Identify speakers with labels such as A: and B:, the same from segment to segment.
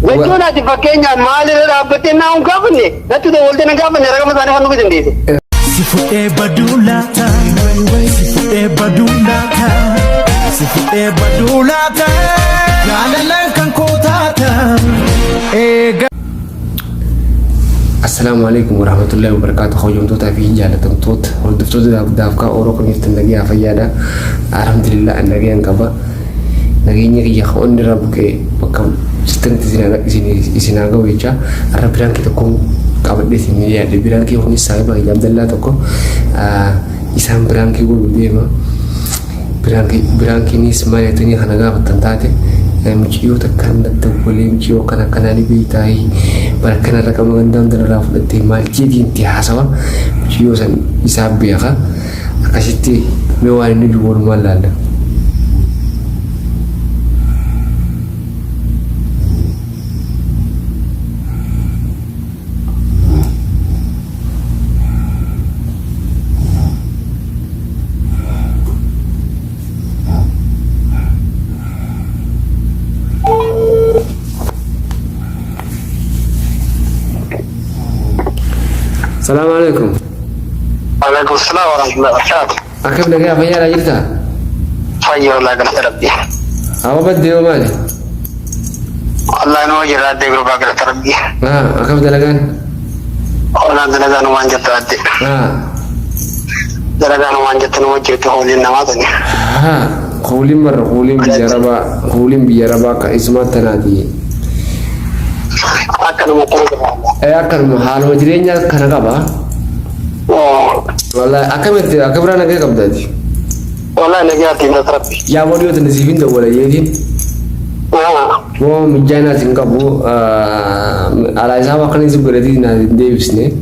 A: Jechuun ati fakkeenyaaf maalirra dhaabbattee naa hin gaafanne natti dawwaltee na gaafanne raqama isaanii fannoo dandeesse.
B: Si fudhee baduu laata? Si fudhee baduu laata? Si fudhee baduu laata? Jaalalaan kan koo taata. Eega.
C: Assalaamu alaikum warahmatullahi wabarakatuh. Kabajamtootaa fi jaalatamtoota hordoftoota daafkaa Oromoo kan jirtan nagayaa fayyaadha. Alhamdulillah an nagayaan qaba. Nageenya kiyya kan onni irraa buqee bakka jirtanitti isin haa ga'u jecha har'a biraankii tokko qabadhee isin yaadde. Biraankii kunis saahiba kiyya Abdallaa tokko isaan biraankii godhu deema. Biraankiinis maal jettanii kana gaafattan taate mucayyoo takkaan natti waliin mucayyoo kana akkanaa ni beektaayii bara kana raqama gandaa hunda irraa fudhattee maal jeetiin itti haasawa mucayyoo san isaa beeka akkasitti mee waan inni jiru walumaan laalla. Salaamu alaikum.
A: Waalaikum salaam wa rahmatullahi wa barakaatuh.
C: Akkam nagaa fayyaadhaa jirtaa?
A: Fayyaa wallaahi galata rabbii.
C: Hawa baddee hoo maali?
A: Wallaahi nama jirra addee gurbaa galata rabbii.
C: Akkam dalagaan?
A: Olaan dalagaan waan jettu addee. Dalagaan waan jettu nama jirtu hooliin namaa tani.
C: Kuuliin marra kuuliin biyya arabaa kuuliin biyya arabaa akka isumaa tanaati.
A: Akkanuma tana jira.
C: Akkanuma haaluma jireenyaa kana qaba. Wallahi akkamitti akka biraa nagaa qabdaati.
A: Wallahi nagaatti hin rabbi.
C: Yaa boo dhiyoo tana siif hin dawwala jeetiin. Moo mijaanaa sin qabu alaa isaa waan kana si godhatii naa hin deebisne.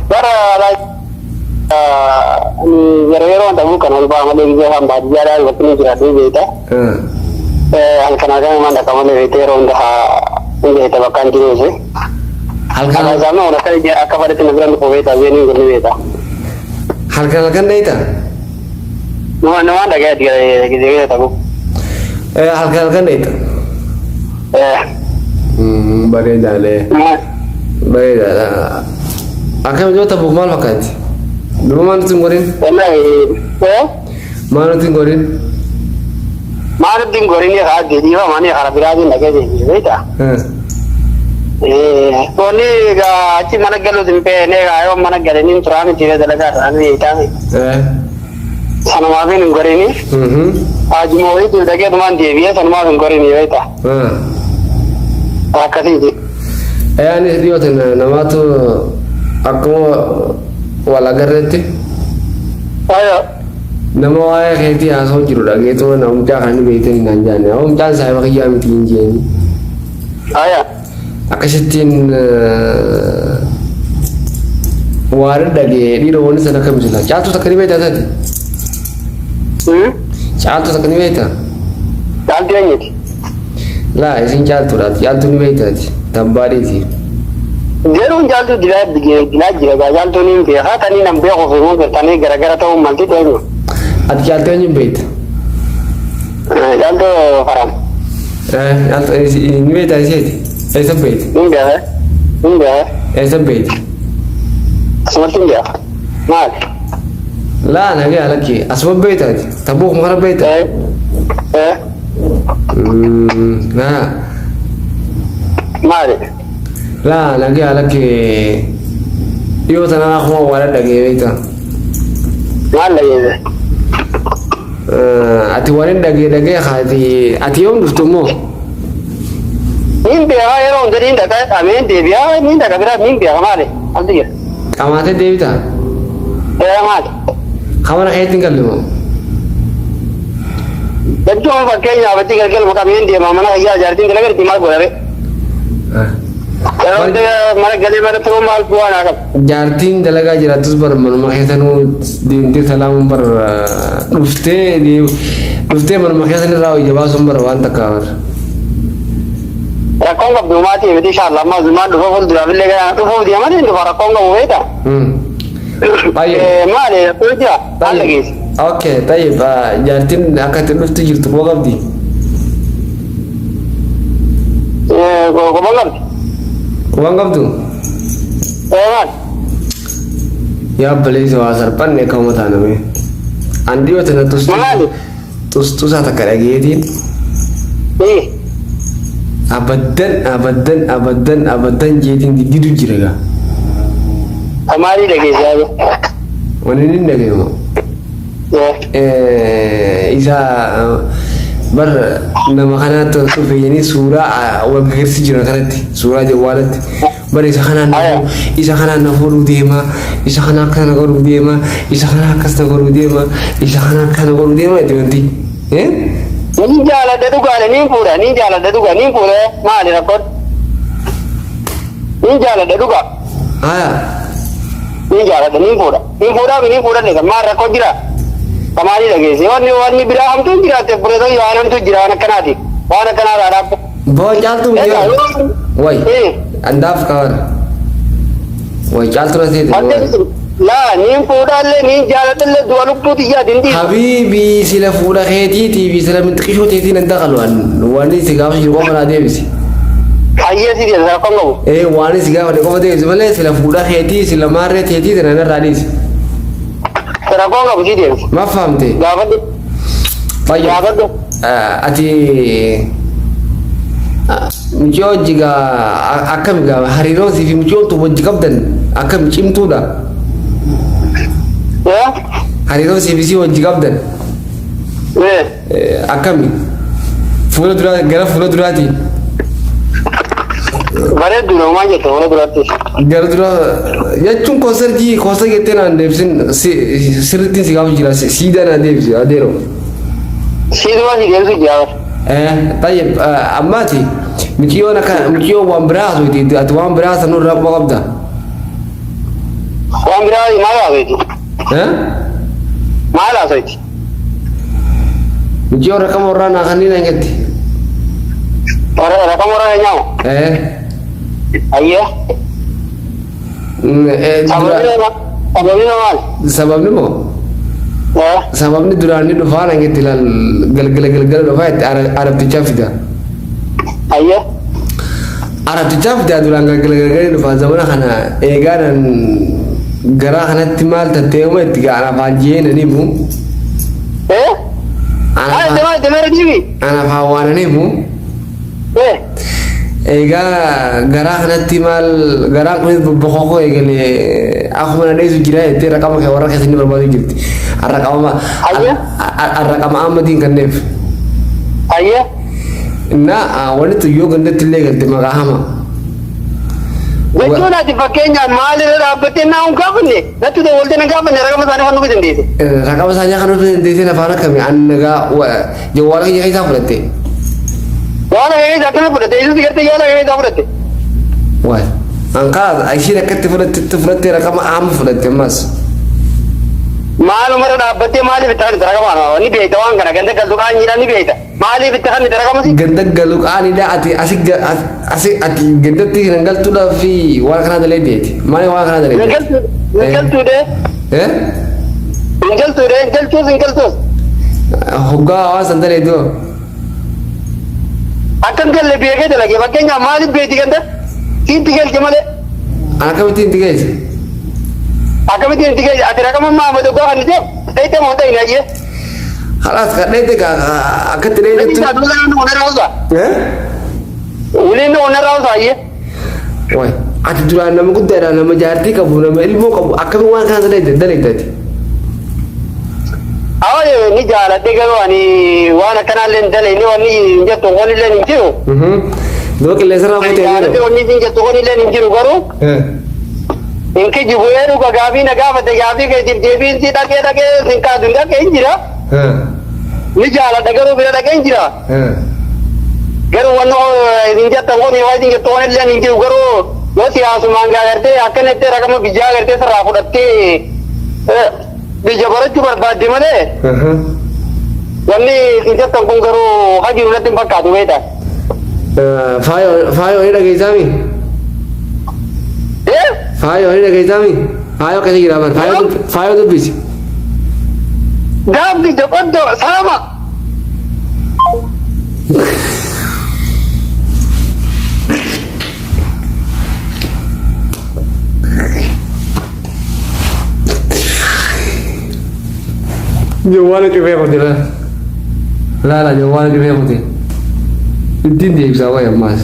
A: Bara alaa ani yeroo yeroo ta'u kan ol ba'a malee biyya kan baadiyyaadhaa bakki ni jiraatu beekta. Halkan halkan himan dhaqa malee beekta yeroo hunda hin beekta bakka hin jiruusi.
C: Halkan
A: Alaa isaa moo akka akka fadhetti na bira dhufu beekta biyya ni beekta.
C: Halkan halkan dheeyta?
A: Nama namaan dhaga'ee gisee ta'u.
C: Halkan halkan dheeyta? Bareedaalee. Bareedaadha. Akkam yoo ta'u maal fakkaatti? Duuba maal nuti hin godhin?
A: Wallahi
C: Maal nuti hin godhin?
A: Maal nuti hin godhin haa jedhii maanii karaa biraatiin dhaga'ee deebi'e beektaa? Wanni egaa achi mana galuus hin feene egaa yoo mana galanii turaa miti dalagaa irraa ni beektaa. Sanumaaf hin gorini. Haajuma wayiitiif dhaqee dhumaan deebi'ee sanumaaf hin gorini beektaa. Akkasiiti.
C: Anis dhiyoo tana namaatu akkuma wal agarreetti nama waa'ee keetii haasa'u jiru dhageetuma nama mucaa kana ni beektanii naan jaanne. Amma mucaan saahiba kiyyaa miti hin jeeni.
A: Aya.
C: Akkasittiin waan dhagee dhiira wanni sana akkam jira. Caaltuu takka ni beektaa taate? Caaltuu takka ni beektaa?
A: Caaltuu eenyuti?
C: Laa isin caaltuudha. Caaltuu ni beektaati. Tabbaadhiiti.
A: Jeruun caaltuu dilaa dilaa jira gaa caaltuun hin beekaa tanii nan beekuuf himuu tanii garagara ta'uu malti eenyu?
C: Ati caaltuu eenyuun beekta?
A: Caaltuu faram.
C: Ni beektaa isheeti? Eessa beekta?
A: Hin beeka. Hin beeka.
C: Eessa beekta?
A: Asumatti hin beeka. Maali?
C: Laa nagaa lakki asuma beektaati. Tabuu kuma kana beekta?
A: Eh. Eh.
C: Naa.
A: Maali?
C: Laa nagaa lakki dhiyoo tanaa akkuma waan dhagee beekta.
A: Maal dhageesse?
C: Ati waan hin dhagee dhagee ati ati yoom dhuftu immoo?
A: Niin beekaa yeroo hunda niin dhaqa ameen deebi'aa niin dhaqa biraa niin beeka maali? Maaltu jira?
C: Qamaatee deebitaa?
A: Ee maali?
C: Kamara keetti hin galle moo?
A: Jechuun fakkeenyaaf achi galgaluma qabeen deema mana fayyaa jaartiin dalagarti maal godhare? Yeroo hunda mana galee mana turuu maal bu'aa naa qaba?
C: Jaartiin dalagaa jiraattus bar manuma keessanuu deemtee salaamuun bar dhuftee dhuftee manuma keessan irraa hojii baasuun bar waan takka bar.
A: Rakkoon qabdu maatii miti inshallah amma zumaan dhufa fuulduraaf illee gara dhufuuf deeman hin dhufa rakkoon qabu beekta.
C: Baay'ee.
A: Maali rakkoon jira maal dhageessi?
C: Okay, tayyib jaartiin akka itti dhuftu jirtu koo qabdi.
A: Quban qabdi.
C: Quban qabdu?
A: Ee maal?
C: Yaa obboleessa waa salphanne akka uummata taaname. An dhiyoo tana
A: Maali?
C: tusxusaa takka dhageetiin
A: Ee.
C: abaddan abaddan abaddan abaddan jeetiin diddidu jira gaa.
A: Maalii dhageesse yaadu?
C: Wanni inni dhagayu isa bar nama kanaatti ol dhufe jedhanii suuraa wal gagarsi jiran kanatti suuraa jawwaalatti bar isa kanaan isa kanaan na fuudhuu deema isa kana akkana godhuu deema isa kana akkas na godhuu deema isa kana akkana godhuu deema itti wanti.
A: Niin jaaladha dhugaadha niin fuudha niin jaaladha dhugaa niin fuudha maali rakkoon? Niin jaaladha dhugaa.
C: Haya.
A: Niin jaaladha niin fuudha. Niin fuudhaa fi niin fuudhadhe maal rakkoo jira? Maalii dhageesse wanni wanni biraa hamtuun jiraatte buleetoo waan hamtuu jira waan akkanaati. Waan akkanaa irraa dhaabba.
C: Boo caaltuu
A: Egaa
C: miti. Way. Andaaf kawar. Way caaltuu na seete.
A: Laa niin fuudhaallee niin jaaladhallee du'a lubbuu xiyyaati hin dhiisu.
C: Habiibi sila fuudha keetiitii fi sila minxiqishoo teetiin hin daqalu an waan si gaafa jiru qofa naa deebisi.
A: Hayyee si deebisa rakkoon qabu.
C: Ee waan si gaafa qofa deebisi malee sila fuudha keetii sila maarree teetii tana narraa dhiisi.
A: Rakkoon qabu si deebisa.
C: Ma fahamte?
A: Gaafadhu.
C: Fayya.
A: Gaafadhu.
C: Ati mucoo hojii gaa akkami gaa hariiroon sii fi mucoon tun wajji qabdan akkami cimtuudha. Hariiroon sii fi sii wajji qabdan akkami fuula duraa gara fuula duraati.
A: Bareeddu namaa jette fuula duraatti.
C: Gara dura jechuun koonsartii koonsar jettee naan deebisin sirrittiin si gaafa jira siidaa naan deebisi adeeroo.
A: Siiduma si deebisu jira.
C: Tayyib ammaati miciyyoon akka miciyyoon waan biraa haasofti ati waan biraa sanuu irraa quba qabda.
A: Waan biraa maal haasofti? Maal haasofti?
C: Miciyyoon rakkama warraa naa kanneen an jetti.
A: Rakkama warraa nyaamu? Ayyee. Sababni maal?
C: Sababni moo? Sababni duraan ni dhufaa nan jetti ilaal galgala galgala dhufaa itti arabtichaa fida.
A: Ayyee.
C: Arabtichaa fida duraan galgala galgala dhufaa zamana kana eegaa nan garaa kanatti maal tattee uma itti gaana afaan jee nan himu. Ana afaan waan nan himu. Egaa garaa kanatti maal garaan kunis bobbokokoo eegale akkuma na dheessu jira jettee raqama kee warra keessatti barbaadu jirti. Arraqama arraqama Ahmadiin kanneef.
A: Ayyee.
C: Na wanti tun yoo gandatti illee galte maqaa hama.
A: Jechuun ati fakkeenyaaf maalirra dhaabbattee naa hin gaafanne natti dawwaltee na gaafanne raqama isaanii kan nuuf dandeesse.
C: Raqama isaanii kan nuuf dandeesse afaan akkamii an nagaa Jawwaala kiyya keessaa fudhatte.
A: Jawwaala kee keessaa akkana fudhatte isus gartee jawwaala kee keessaa fudhatte.
C: Waay. An kaas ishiin akkatti fudhatte fudhatte raqama amma fudhatte ammas.
A: Maaluma irra dhaabbattee maaliif itti kannite raqama kana ni beekta waan kana ganda galtu qaanyiidha ni beekta maaliif itti kannite raqama si.
C: Ganda galu qaanidha ati asi asi ati gandatti hin galtuudhaaf fi waan kanaa daleedeeti. Maali waan kanaa daleedeeti?
A: Hin galtuudhee.
C: Eh?
A: Hin galtuudhee hin galtuus hin galtuus.
C: Hoggaa hawaasa hin daleedu.
A: Akka hin galle beekee dalage fakkeenyaaf maaliif beekti ganda siinti galche malee.
C: Akkamitti hin tigeesse?
A: Akkamitti hin tigeesse ati raqama maama dhugaa kan ta'e ta'e moo ta'e ayyee.
C: Khalaas kadheete akkatti dheetettu.
A: Eh? Waliin onarraa usaa ayyee.
C: Waay ati duraan nama guddaadha nama jaartii qabu nama ilmoo qabu akkamiin waan kana dalayda dalaydaati.
A: Awwa ni jaaladhe garuu ani waan akkanaallee hin dalayne wanni hin jettu kunillee hin jiru.
C: Doo qilleensa irraa fuutee
A: Jaaladhe
C: jiru.
A: wanni hin jettu kunillee hin jiru garuu hin kijibu ee dhuga gaafii na gaafate gaafii keetiif deebiin si dhaqee dhaqee sin kaadu hin dhaqee hin jira. Ni jaaladha garuu bira dhaqee hin jira. Garuu wanni isin jettan kun waan isin jettu kun illee hin jiru garuu yoo siyaasumaan gaa gartee akkana itti raqama biyyaa gartee sirraa fudhattee biyya barachuu barbaadde malee wanni isin jettan kun garuu hajiru natti hin fakkaatu beektaa.
C: Faayoo ni dhageessaami? Faayoo ni dhageessaami? Faayoo keessa jira bar faayoo dubbisi.
A: Gaafni joqoddoo salama.
C: Jawwaala cufee kute laala. Laala jawwaala cufee kute. Ittiin deebisaa wayi ammaas.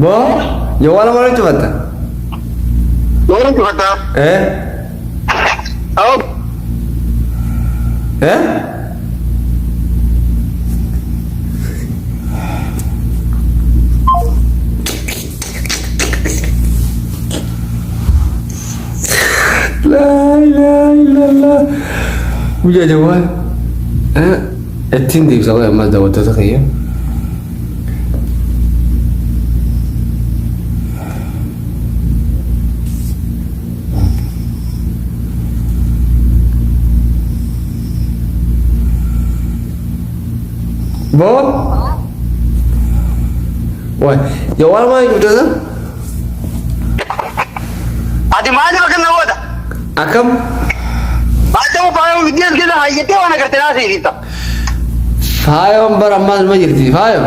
C: Boo jawwaala maal cufatta?
A: Maal cufatta?
C: Eh?
A: Awo.
C: Eh? Laa ilaaha illallah. Guyyaa jawwaala. Eh? Ittiin deebisa qoy ammas daawwattoota kiyya. Boo? Waay, jawwaala maal cufte san?
A: Ati maaliif akka na goota?
C: Akkam?
A: Maal ta'uu faayoo biddees keessa hayyattee waan agarte naa seesifta.
C: Faayoon bara ammaas ma jirti faayo?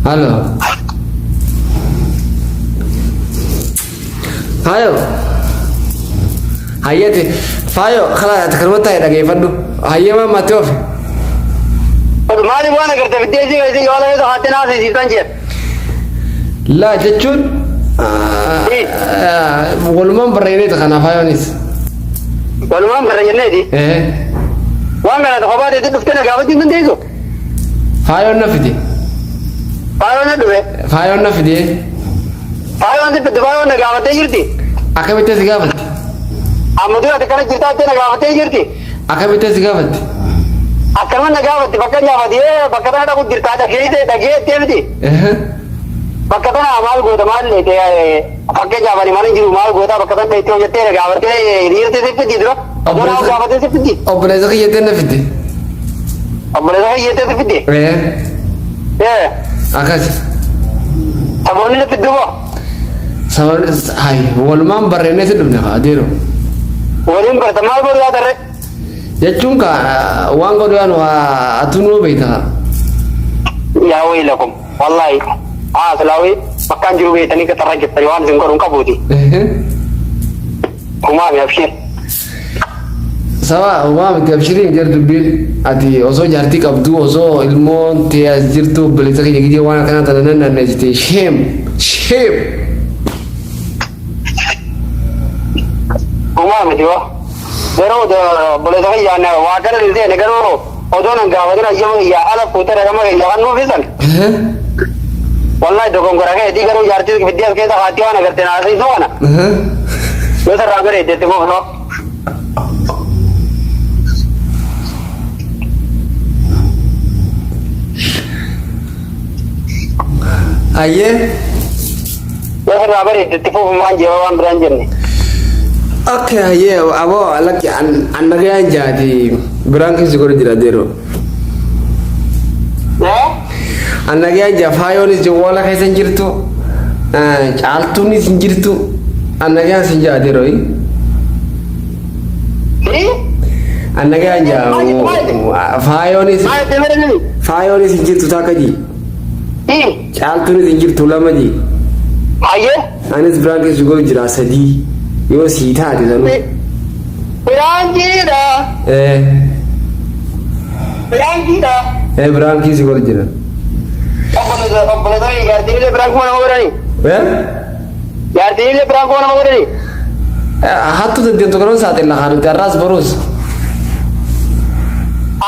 C: Halo. Faayo. Hayyate faayo kala ati kanuma taa'e dhageeffadhu. Hayyama mati ofi.
A: Maaliif waan agarte biddeesii keessa yoo ala keessa haattee naa seesiftan jee.
C: Laa jechuun walumaan barreedeeta kanaaf faayoonis.
A: Walumaan barra jenneeti. Waan kana kophaa teetti dhuftee na gaafachuu hin dandeessu.
C: Faayoon na fide.
A: Faayoon na dhufe.
C: Faayoon na fide.
A: Faayoon si fidde faayoon na gaafattee jirti.
C: Akkamitti si gaafatti?
A: Amma dura ati kana jirtaa jettee na gaafattee jirti.
C: Akkamitti si gaafatti?
A: Akkanuma na gaafatti fakkeenyaaf ati bakka tana dhaqu jirtaa dhageessee dhageettee miti. Bakka tana maal goota maal leete fakkeenyaaf ani mana jiru maal goota bakka tana dheettee hojjettee na gaafattee hiriirtee si fiddi dura. Obboleessa gaafattee si fiddi.
C: Obboleessa kiyyattee na fidde.
A: Obboleessa kiyyattee si fiddi.
C: Ee. Akkas.
A: Saboonni na fiddu moo?
C: Sababni hay walumaan barreennee si dhufne kaa adeero.
A: Waliin barta maal godhu yaa tarree?
C: Jechuun kaa waan godhu yaanu atuu nuu beekta kaa.
A: Yaa waylakum wallahi haa silaawii bakkaan jiru beektanii qaxarra jirtanii waan isin godhu hin qabuuti. Humaa mi abshir.
C: Sawa humaa miti abshiriin jar dubbiin ati osoo jaartii qabduu osoo ilmoon tee as jirtu obboleessa kiyya gijee waan akkanaa tana nan naanneessite shame shame.
A: Humaa miti hoo. Garuu obboleessa kiyyaan waa kana hin seene garuu odoo nan gaafatin hayyama kiyyaa ala fuutee ragama kiyya kan nuuf isan. Wallahi dogongora keetii garuu jaartii fiddee as keessa kaattii waan agarte naasisuu kana. Yoo sarraa bareedde itti fufnoo.
C: Ayyee.
A: Yoo sirraa bareedde itti fufu maan jee waan biraan jenne.
C: Okay, hayyee aboo lakki an an nagayaan jaati biraan keessa godhu jira deero. An nagayaan jaa faayoonis jawwaala keessa hin jirtu caaltuunis hin jirtu an nagayaan sin jaa deero. An nagayaan jaa faayoonis faayoonis hin jirtu takka ji. Caaltuunis hin jirtu lama ji.
A: Hayyee.
C: Anis biraan keessa godhu jira sadii yoo sii taate sanuu.
A: Biraankiidha.
C: Eh.
A: Biraankiidha.
C: Eh biraan keessa godhu jira.
A: Obboleessa obboleessa jaartiin biraan kuma nama godhani.
C: Eh?
A: Jaartiin biraan kuma nama godhani.
C: Hattu dandeettu kanuun saaxilla haa nuti har'aas boruus.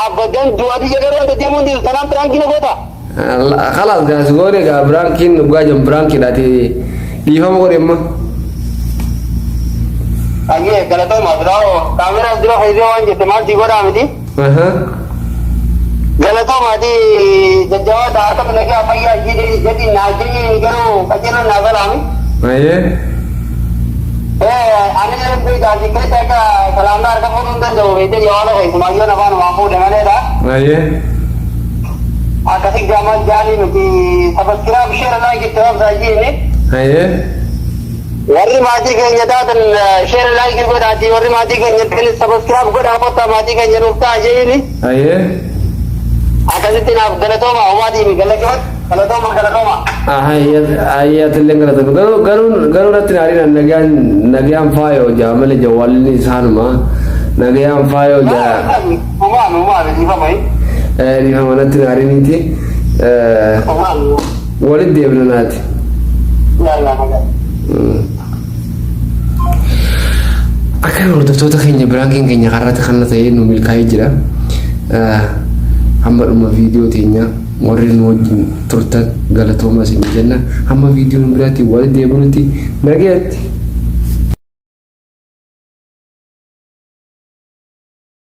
A: Abbadan du'aati jedhee wanta deemuun dhiisu tanaan biraankii na goota.
C: Kalaas gaas goone gaa biraankiin dhugaa jiru biraankiidhaati dhiifama godhe immoo.
A: Ayyee galatooma biraa kaameraa dura fayyadee waan jette maal sii godhaa miti. Galatooma ati jajjabaadha akka nagaa fayyaa jedhi jedhi naa jedhi garuu qajeelon naa galaami.
C: Ayyee.
A: Ani beektaa ati keessa akka salaamtaa harka fuudhuu hin danda'u beektee jawaala keessumaa yoo afaan waan fuudhe maleedha.
C: Ayyee.
A: Akkasi gaamal jaalii miti subscribe share like itti rabsaa jiini.
C: Hayyee.
A: Warri maatii keenya taatan share like godhaati, warri maatii keenya ta'anis subscribe godhaa, kottaa maatii keenya nuuf ta'a jeeni.
C: Hayyee.
A: Akkasitti naaf galatooma, homaatiin galatooma, galatooma.
C: Hayyaatillee galatoomi. Garuu garuu garuu natti naariin nagaan nagaan faayoo jaa malee jawwaalli isaanuma nagaan faayoo jaa.
A: Homaan homaan dhiifama.
C: Dhiifama, natti naariiniiti.
A: Homaan.
C: Walitti deebina naati.
A: Yaalaa nagaa.
C: Akka hordoftoota keenya, prankiin keenya karratti kan ta'e nu milkaa'ee jira. Hamma dhuma viidiyoo teenya warri nu wajjin turtan galatooma isin jenna. Hamma viidiyoon biraatti walitti deebinutti nagaatti.